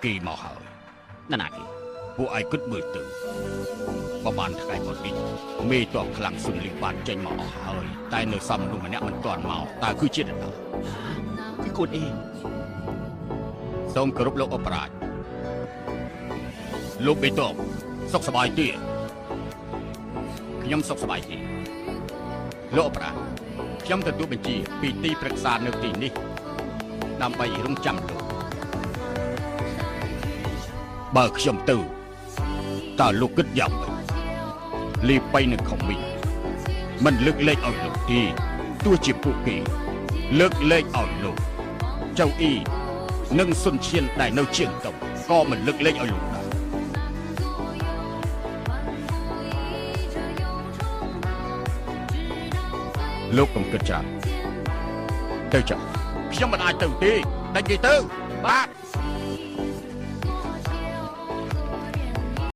គេមកហើយ នរណាគេ? ពួកឯងគិតមើលទៅ ប្រហែលថ្ងៃមកនេះ មេតបខ្លាំងស៊ុនលីបានចេញមកអស់ហើយ តែនៅសំមនុស្សម្នាក់មិនទាន់មក តើគឺជានរណា? គឺកូនអេ។ សូមគោរពលោកអបរាជ លោកបេតបសុខសប្បាយទេ? ខ្ញុំសុខសប្បាយទេលោកអបរាជ។ ខ្ញុំទទួលបញ្ជាពីទីប្រឹក្សានៅទីនេះ ដើម្បីរងចាំលោក។ បើខ្ញុំទៅ តើលោកគិតយ៉ាងម៉េច? លីបៃនឹងខំមីមិនលើកលែងឲ្យលោកទេ ទោះជាពួកគេលើកលែងឲ្យលោក ចៅអ៊ីនិងសុនឈៀនដែលនៅជាងតុងក៏មិនលើកលែងឲ្យលោកដែរ។ លោកកុំគិតច្រើនទៅចុះ។ ខ្ញុំមិនអាចទៅទេ ដេញគេទៅ។ បាទ។